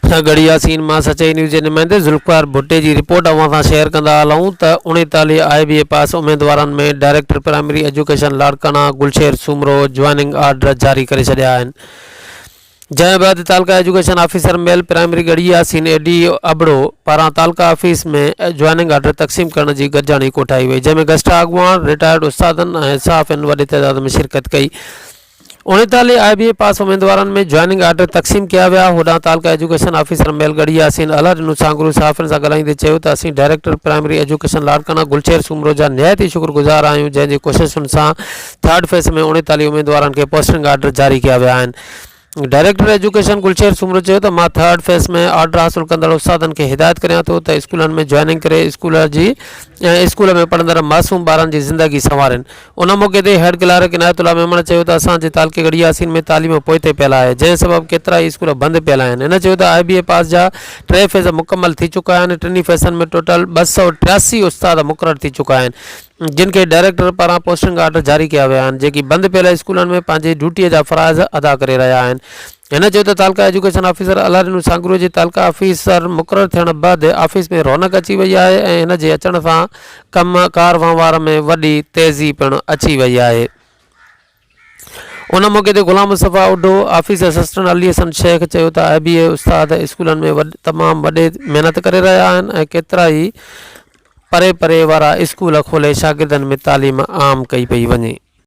ڳڙهي ياسين مان سچائي نيوز جي نمائندي ذوالفقار ڀٽي جي رپورٽ اوهان سان شيئر ڪندا هلون ته 39 آء بي اي پاس اميدوارن ۾ director primary education Larkana Gulsher Soomro joining order جاري ڪري ڇڏيا آهن جنهن بعد تعلقه education officer mile primary Garhi Yasin A D Abro پاران تعلقه آفيس ۾ جوائننگ آرڊر تقسيم ڪرڻ جي گڏجاڻي ڪوٺائي وئي جنهن ۾ گسٽا اڳواڻ رٽائرڊ استادن ۽ صحافين وڏي تعداد ۾ شرڪت ڪئي. 39 آء بي اي پاس اميدوارن ۾ جوائننگ آرڊر تقسيم ڪيا ويا، هوڏانهن تعلقه ايجوڪيشن آفيسر ميل ڳڙهي ياسين الهه ڏنو سانگهڙو صحافين سان ڳالهائيندي چيو ته اسين director primary education Larkana Gulsher Soomro جا نهايت ئي شڪر گذار آهيون جنهن جي ڪوششن سان ٿرڊ فيس ۾ 39 اميدوارن کي پوسٽنگ آرڊر جاري ڪيا ويا آهن. ڊائريڪٽر ايجوڪيشن گلشير سومرو چيو ته مان ٿرڊ فيس ۾ آرڊر حاصل ڪندڙ استادن کي هدايت ڪريان ٿو ته اسڪولن ۾ جوائننگ ڪري اسڪول جي ۽ اسڪول ۾ پڙهندڙ معصوم ٻارن جي زندگي سنوارين. ان موقعي تي هيڊ ڪلارڪ عنايت الله ميمڻ چيو ته اسان جي تعلقي ڳڙهي ياسين ۾ تعليم پوئتي پيل آهي جنهن سبب ڪيترائي اسڪول بند پيل آهن. هن چيو ته آء بي اي پاس جا ٽي فيز مڪمل ٿي چڪا آهن ٽنهي فيسن ۾ ٽوٽل 283 استاد مقرر ٿي چڪا آهن جن کي ڊائريڪٽر پاران پوسٽنگ آرڊر جاري ڪيا ويا آهن جيڪي بند پيل اسڪولن ۾ پنهنجي ڊيوٽي جا فرائض ادا ڪري رهيا آهن. هن چيو ته تعلقه ايجوڪيشن آفيسر الله ڏنو سانگهڙو جي تعلقه آفيسر مقرر ٿيڻ بعد آفيس ۾ رونق اچي وئي آهي ۽ هن جي اچڻ سان ڪم ڪار وهنوار ۾ وڏي تيزي پڻ اچي وئي آهي. ان موقعي تي غلام مصطفيٰ اوڍو، آفيس اسسٽنٽ علي حسن شيخ چيو ته آء بي اي استاد اسڪولن ۾ تمام وڏي محنت ڪري رهيا آهن ۽ ڪيترائي پري پري وارا اسڪول کولي شاگردن ۾ تعليم عام ڪئي پئي وڃي.